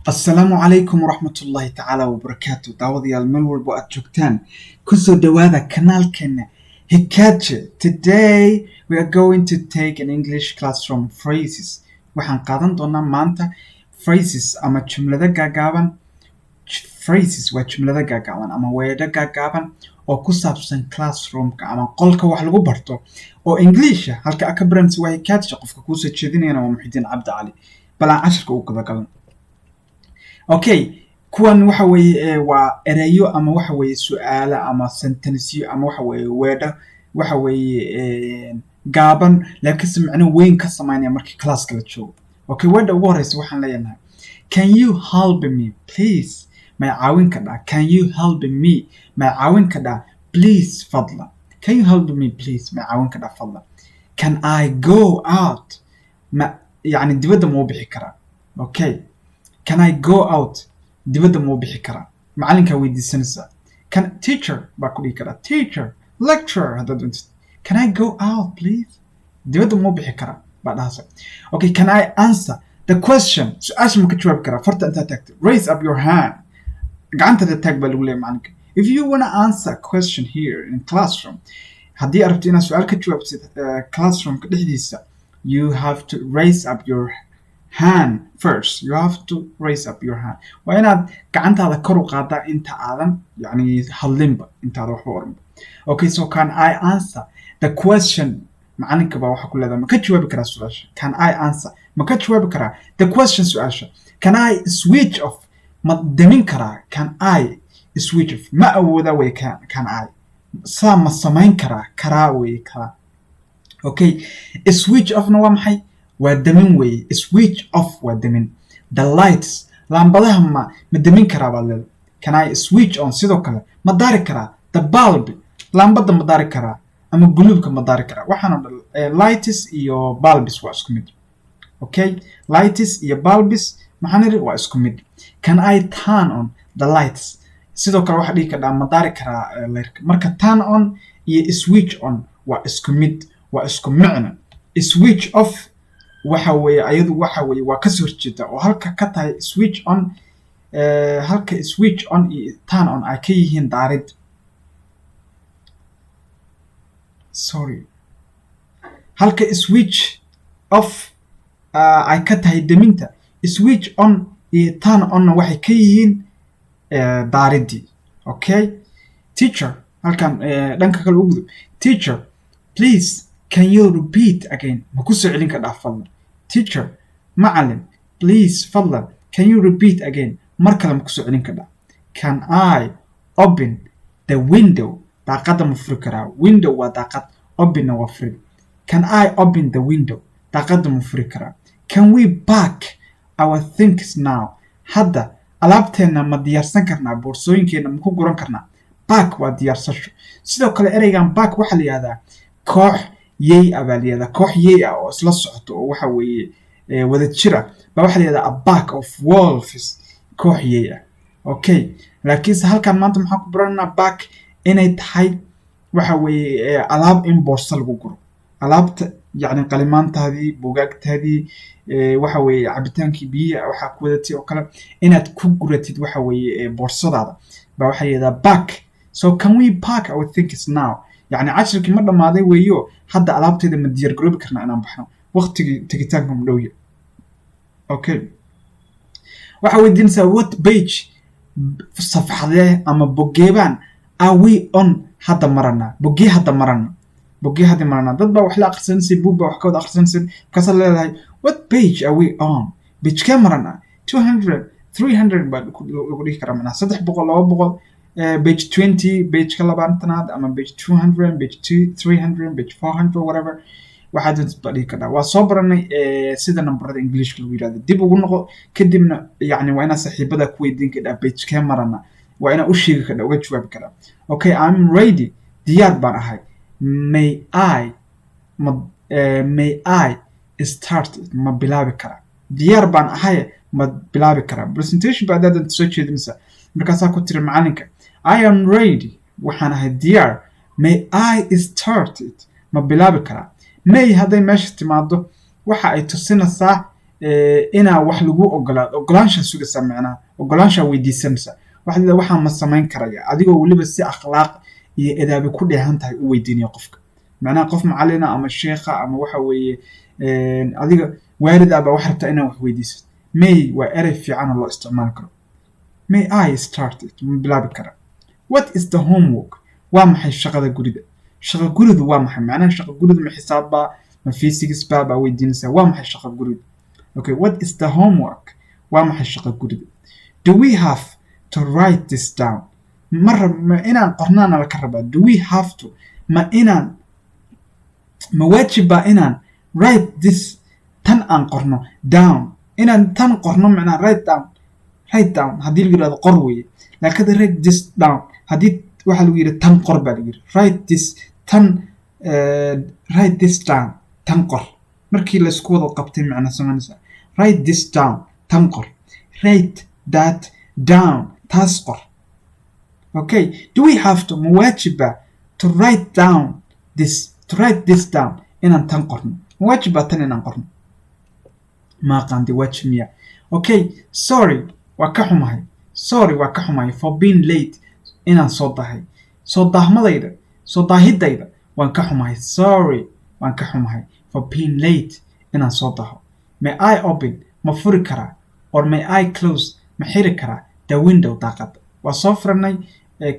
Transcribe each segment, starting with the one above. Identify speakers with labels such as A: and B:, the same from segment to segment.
A: Asalaamu calaykum waraxmatullaahi tacaala wabarakaatu. Daawadayaal, meel walbo aad joogtaan, kusoo dhowaada kanaalkeena Hikaaje. Today we are going to take an English classroom phrases. Waxaan qaadan doonaa maanta phrases ama jumlado gaagaaban. Phrases waa jumlado gaagaaban ama weedho gaagaaban oo ku saabsan classroomka ama qolka wax lagu barto oo Englisha. Halka aad ka baranaysa waa Hikaaje, qofka kuusoo jeedinayana waa Muxidiin Cabdi Cali. Bal aan cashirka u gudagalno. Okay, kuwan waxa weeye waa ereyo ama waxa weeye su-aalo ama sentenceyo ama waxa weeye weedho waxa weeye gaaban, laakiinse macno weyn ka samaynaya markii classka la joogo. Okay, weedha ugu horeysa waxaan leenahay: "Can you help me, please?" May caawin kadhaa? "Can you help me?" May caawin kadhaa? "Please," fadlan. "Can you help me, please?" May caawin kadhaa, fadlan? "Can I go out?" Ma yacni dibadda ma u bixi karaa? Okay, "Can I go out?" Dibadda ma u bixi karaa? Macalinkaa weydiisanaysaa. Can teacher baa ku dhihi karaa, teacher, lecturer haddaad doontid. "Can I go out, please?" Dibadda ma u bixi karaa baa dhahaysa. Okay, "Can I answer the question?" Su-aasha ma ka jawaabi karaa? Farta intaa taagto, raise up your hand, gacantada taag baa lagu leeyahay macalinka. If you wanna answer a question here in classroom, haddii aad rabto inaad su-aal ka jawaabtid classroomka dhexdiisa, you have to raise up your hand first. You have to raise up your hand. Waa inaad gacantaada kor u qaadaa inta aadan yani hadlinba, intaada waxba oranba. Okay, so "Can I answer the question?" Macalinka baa waxaa ku leedahay, ma ka jawaabi karaa su-aasha? "Can I answer?" Ma ka jawaabi karaa "the question," su-aasha? "Can I switch off?" Ma demin karaa? "Can I switch off?" Ma awoodaa wey. Can I saa ma samayn karaa wey karaa. Okay, switch offna waa maxay? Waa demin weeye. Switch off waa demin. The lights, laambadaha ma demin karaa baad leedahay. "Can I switch on?" Sidoo kale ma daari karaa? The bulb, laambada ma daari karaa ama guluubka ma daari karaa? Waxaan oo dhan lights iyo bulbs waa isku mid. Okay, lights iyo bulbs maxaan idhi? Waa isku mid. "Can I turn on the lights?" Sidoo kale waxaa dhihi kardhaa, ma daari karaa leyrka? Marka turn on iyo switch on waa isku mid, waa isku micno. Switch off waxa weeye ayadu waxa weeye waa kasoo horjeeda oo halka ka tahay switch on, halka switch on iyo turn on ay ka yihiin daarid. Sorry, halka switch off ay ka tahay deminta, switch on iyo turn onna waxay ka yihiin daaridii. Okay, teacher, halkan dhanka kale u gudub. "Teacher, please, can you repeat again?" Ma ku soo celin kardhaa, fadlan? Teacher, macalin, "please," fadlan, "can you repeat again?" Mar kale ma ku soo celin kardhaa? "Can I open the window?" Daaqadda ma furi karaa? Window waa daaqad, openna waa furid. "Can I open the window?" Daaqadda ma furi karaa? "Can we pack our things now?" Hadda alaabteenna ma diyaarsan karnaa? Boorsooyinkeenna ma ku guran karnaa? Pack waa diyaarsasho. Sidoo kale ereygan pack waxaa la yihahdaa koox yey ah baa la yihahdaa. Koox yey ah oo isla socoto oo waxa weeye wada jir ah baa waxaa la yihahdaa a pack of wolves, koox yey ah. Okay, laakiinse halkan maanta maxaan ku baranaa? Pack inay tahay waxa weeye alaab in boorso lagu guro, alaabta yacni qalimaantaadii, buugaagtaadii, waxa weeye cabitaankii, biyihi waxaa ku wadatay oo kale inaad ku guratid waxa weeye boorsadaada baa waxaa yihahdaa pack. So "Can we pack our things now?" Yacni cashirkii ma dhammaaday weeyo, hadda alaabteeda ma diyaar garoobi karnaa inaan baxno? Waqtigii tegitaanka ma dhowya? Okay, waxaa weydiinaysaa: "What page," safxadee ama bogeebaan, "are we on?" Hadda maranaa bogee, hadda marana bogee, hadda maranaa. Dad baa wax la akhrisanaysa, buug baa wax ka wada akhrisanaysa, markaasaad leedahay: "What page are we on?" Pagekee maranaa? 200, 300 baa lagu dhihi karaa, macnaha 300, 200, page 20, pageka 20aad ama page 200, page 2, 300, page 400, whatever waxaad doontid baa dhihi kartaa. Waa soo baranay sida nambarada Englishka lagu yirahdo. Dib ugu noqo. Kadibna yacni waa inaad saaxiibada ku weydiin kardhaa pagekee marana, waa inaad u sheegi kardhaa, uga jawaabi karaa. Okay, "I'm ready," diyaar baan ahay. May I ma "May I start?" Ma bilaabi karaa? Diyaar baan ahay, ma bilaabi karaa? Presentation baa haddaad soo jeedinaysaa, markaasaa ku tiri macalinka: "I am ready," waxaan ahay diyaar. "May I start it?" Ma bilaabi karaa? May hadday meesha timaado waxa ay tusinaysaa Inaa wax lagu ogolaado, ogolaanshaa sugaysaa, macnaha ogolaanshaa weydiisanaysa. Waxaad leedahay, "Waxaan ma samayn karaya?" Adigoo weliba si akhlaaq iyo edaabi ku dheehan tahay u weydiinaya qofka, macnaha qof macalina ama sheekha ama waxa weeye adiga waalid ah baa wax rabtaa inaad wax weydiisid. "May" waa erey fiican oo loo isticmaali karo. May I start it? Ma bilaabi karaa? What is the homework? Waa maxay shaqada gurida? Shaqa guridu waa maxay? Macnaha shaqa guridu ma xisaab baa, ma physics baa weydiinaysaa? Waa maxay shaqa guridu? Okay, what is the homework? Waa maxay shaqa guridu? Do we have to write this down? Ma rab ma inaan qornaana laka rabaa? Do we have to, ma inaan, ma waajib baa inaan write this, tan aan qorno, down, inaan tan qorno? Macnaha write down, write down haddii lagu yidhahdo qor weeye, laakiin write this down haddii waxaa lagu yidhi tan qor baa lagu yidhi. Write this, tan, write this down, tan qor. Markii laysku wada qabtay macna samaynaysa. Write this down, tan qor. Write that down, taas qor. Okay, do we have to, ma waajiba, to write down this, to write this down, inaan tan qorno? Ma waajib baa tan inaan qorno? Ma aqaante waajib miya. Okay, sorry, waa ka xumahay. Sorry, waa ka xumahay, for being late, inaan soo dahay. Soo daahmadayda, soo daahidayda waan ka xumahay. Sorry, waan ka xumahay, for being late, inaan soo daho. May I open, ma furi karaa, or may I close, ma xiri karaa, the window, daaqada? Waa soo furanay.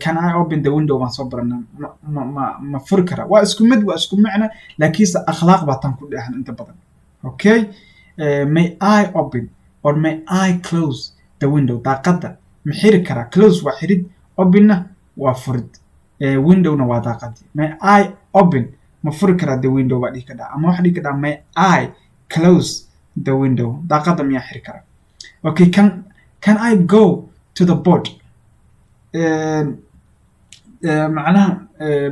A: Can I open the window baan soo baranay. Ma furi karaa? Waa isku mid, waa isku macno, laakiinse akhlaaq baa tan ku dheehan inta badan. Okay, may I open or may I close the window? Daaqadda ma xiri karaa? Close waa xirid, openna waa furid, windowna waa daaqadii. May I open, ma furi karaa, the window baa dhihi kadhaa, ama waxaa dhihi kadhaa may I close the window, daaqadda miyaa xiri karaa? Okay, can I go to the board? Macnaha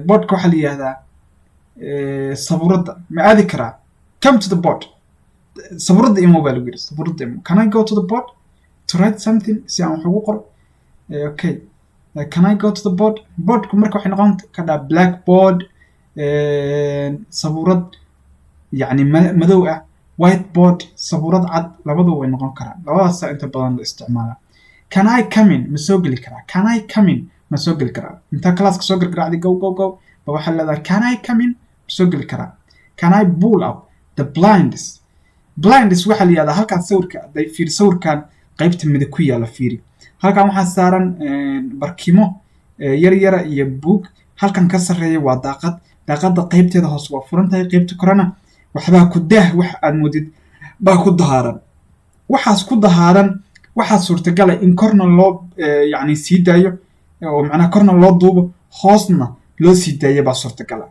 A: boardka waxaa la yihahdaa sabuuradda. Ma aadi karaa? Come to the board, sabuuradda imo baa lagu yidhi, sabuuradda imo. Can I go to the board to write something? Si aan wax ugu qoro. Okay, can I go to the board? Boardku marka waxay noqon kadhaa blackboard, sabuurad yacni madow ah, whiteboard, sabuurad cad, labadu way noqon karaan. Labadaasaa inta badan la isticmaalaa. Can I come in? Ma soo geli karaa? Can I come in? Ma soo geli karaa? Intaa classka soo gargaraacday, go go go, ba waxaa leedahay, "Can I come in?" Ma soo geli karaa? Can I pull up the blinds? Blinds waxaa la yihahdaa halkan sawirka hadday fiiri, sawirkan qaybta midig ku yaalla fiiri. Halkan waxaa saaran barkimo yar yara iyo buug. Halkan ka sarreeya waa daaqad. Daaqadda qaybteeda hoose waa furan tahay, qaybta korena waxbaa ku daah, wax aad moodid baa ku dahaaran. Waxaas ku dahaaran waxaa suurtagala in korna loo yacni sii daayo, oo macnaha korna loo duubo, hoosna loo sii daayo baa suurtagala.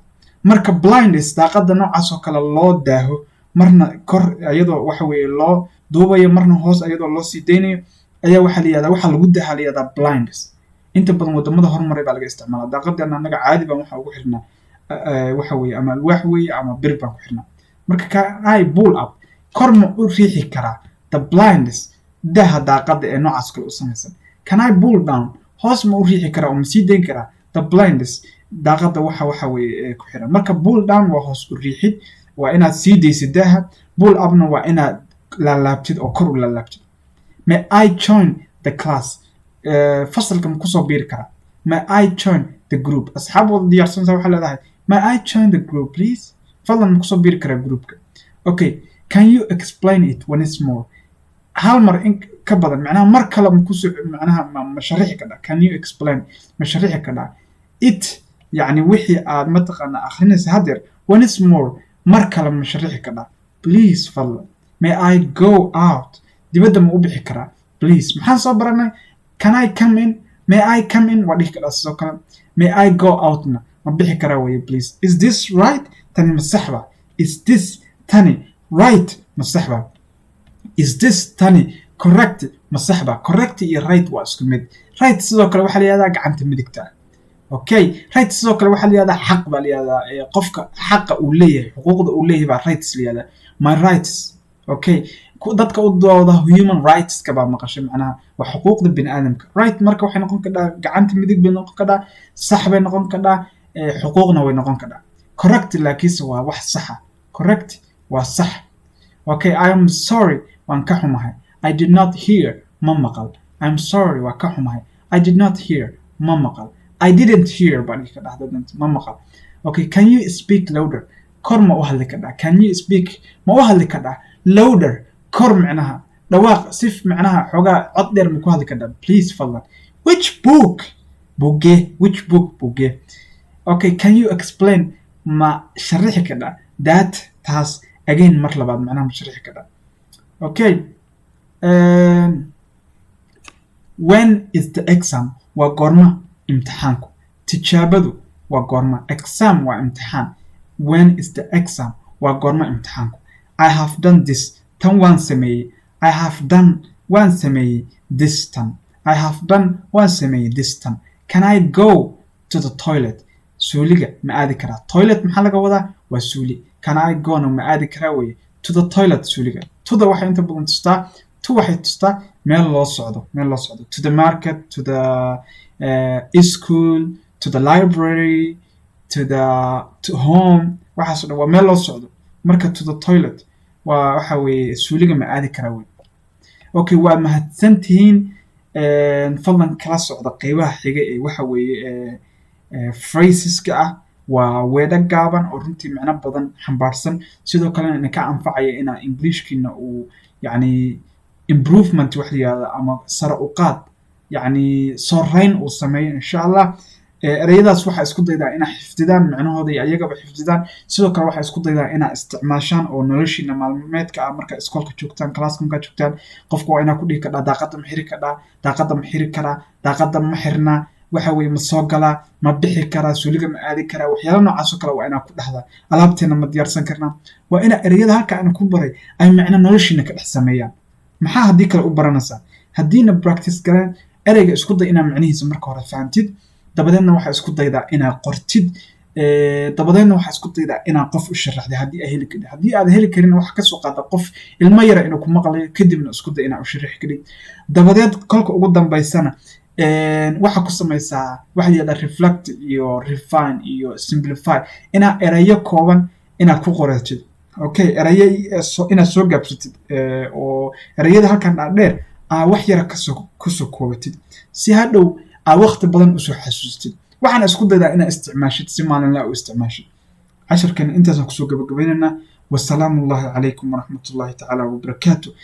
A: Marka blinds, daaqadda noocaas oo kale loo daaho, marna kor iyadoo waxa weeye loo duubayo, marna hoos iyadoo loo sii daynayo, ayaa waxaa la yihahdaa, waxaa lagu daahaa la yihahdaa blinds. Inta badan wadamada horumaray baa laga isticmaalaa. Daaqadeena annaga caadi baan waxa ugu xirnaa, waxa weeye ama alwaax weeye ama bir baan ku xirnaa. Marka can I pull up, kor ma u riixi karaa, the blinds, daha daaqada ee noocaas kale u samaysan? Can I pull down, hoos ma u riixi karaa oo ma sii dayn karaa, the blinds, daaqada waxa weeye ku xiran? Marka pull down waa hoos u riixid, waa inaad sii daysid daaha. Pull upna waa inaad laalaabtid oo kor u laalaabtid. May I join the class? Fasalka ma kusoo biiri karaa? May I join the group? Asxaab wada diyaarsanaysa, waxaa leedahay, "May I join the group, please?" Fadlan ma kusoo biiri karaa groupka? Okay, can you explain it once more? Hal mar in ka badan, macnaha mar kale ma kusoo, macnaha ma sharixi kadhaa? Can you explain, ma sharixi kadhaa, it, yacni wixii aad mataqaana akhrinaysa haddeer, once more, mar kale ma sharixi kadhaa, please, fadlan? May I go out? Dibadda ma u bixi karaa, please? Maxaan soo baranay? Can I come in? May I come in waa dhihi kadhaa. Sidoo kale may I go outna ma bixi karaa weye, please. Is this right? Tani ma saxba? Is this, tani, right, ma saxba? Is this, tani, correct, ma saxba? Correct iyo right waa isku mid. Right sidoo kale waxaa la yihahdaa gacanta midigta. Okay, right sidoo kale waxaa la yihahdaa xaq baa la yihahdaa, qofka xaqa uu leeyahay, xuquuqda uu leeyahay baa rights la yihahdaa, my rights. Okay, dadka u dooda human rightska baa maqashay, macnaha waa xuquuqda bini aadamka. Right marka waxay noqon kadhaa gacanta midig bay noqon kadhaa, sax bay noqon kadhaa, xuquuqna way noqon kadhaa. Correct laakiinse waa wax saxa. Correct waa sax. Okay, I am sorry. Waan ka xumahay. I did not hear, ma maqal. I'm sorry, waa ka xumahay. I did not hear, ma maqal. I didn't hear baa dhihi kadhaa dadant, ma maqal. Okay, can you speak louder? Kor ma u hadli kadhaa? Can you speak, ma u hadli kadhaa, louder, kor, micnaha dhawaaq si micnaha xoogaa cod dheer ma ku hadli kadhaa, please, fadlan? Which book, buge? Which book, buge? Okay, can you explain, ma sharixi kadhaa, that, taas, again, mar labaad, macnaha ma sharixi kadhaa? Okay, when is the exam? Waa goorma imtixaanku? Tijaabadu waa goorma? Exam waa imtixaan. When is the exam? Waa goorma imtixaanku? I have done this, tan waan sameeyey. I have done, waan sameeyey, this, tan. I have done, waan sameeyey, this, tan. Can I go to the toilet? Suuliga ma aadi karaa? Toilet maxaa laga wadaa? Waa suuli. Can I go-na, ma aadi karaa weye, to the toilet, suuliga? To the waxay inta badan tustaa, to waxay tustaa meel loo socdo, meel loo socdo: to the market, to the school, to the library, to home. Waxaas o dhan waa meel loo socdo. Marka to the toilet waa waxa weeye suuliga ma aadi karaa wey. Okay, waa mahadsantihiin. Fadlan kala socda qeybaha xiga ee waxa weeye phraseska ah. Waa weedho gaaban oo runtii micno badan xambaarsan, sidoo kalena idinka anfacaya inaa Englishkiina uu yacni improvement wax la yihahdo ama sare u qaad, yacni soreyn uu sameeyo, insha Allah. Ereyadaas waxaa isku daydaa inaa xifdidaan micnahooda iyo ayagaba xifdidaan. Sidoo kale waxaa isku daydaa inaa isticmaashaan oo noloshiina maalmeedka ah, marka iskoolka joogtaan, classka markaa joogtaan, qofka waa inaa ku dhihi kadhaa: daaqadda ma xiri kadhaa? Daaqadda ma xiri karaa? Daaqadda ma xirnaa? Waxa weeye, ma soo galaa? Ma bixi karaa? Suuliga ma aadi karaa? Waxyaala noocaas oo kale waa inaa ku dhahdaa. Alaabteena ma diyaarsan karnaa? Waa inaa ereyada halka aan ku baray ay micno noloshiina ka dhex sameeyaan. Maxaa haddii kale u baranaysaa haddiina practice galeen? Ereyga isku day inaa micnihiisa marka hore fahamtid, dabadeedna waxaa isku daydaa inaad qortid, dabadeedna waxaa isku daydaa inaad qof u sharaxday haddii aad heli karid. Haddii aad heli karin, waxaa kasoo qaada qof ilmo yara inuu ku maqlayo, kadibna isku day inaad u sharaxi karid. Dabadeed kolka ugu dambaysana waxaa ku samaysaa waxa la yihahdaa reflect iyo refine iyo simplify, inaad erayo kooban inaad ku qoratid. Okay, erayo inaad soo gaabsatid oo erayada halkan dhaadheer aa wax yara kasoo kusoo koobatid, si hadhow aa waqti badan usoo xasuustid. Waxaana isku daydaa inaad isticmaashid, si maalinla u isticmaashid. Casharkan intaasaan kusoo gabagabaynaynaa. Wasalaamu Allahi calaykum waraxmat Ullahi tacaala wabarakaatu.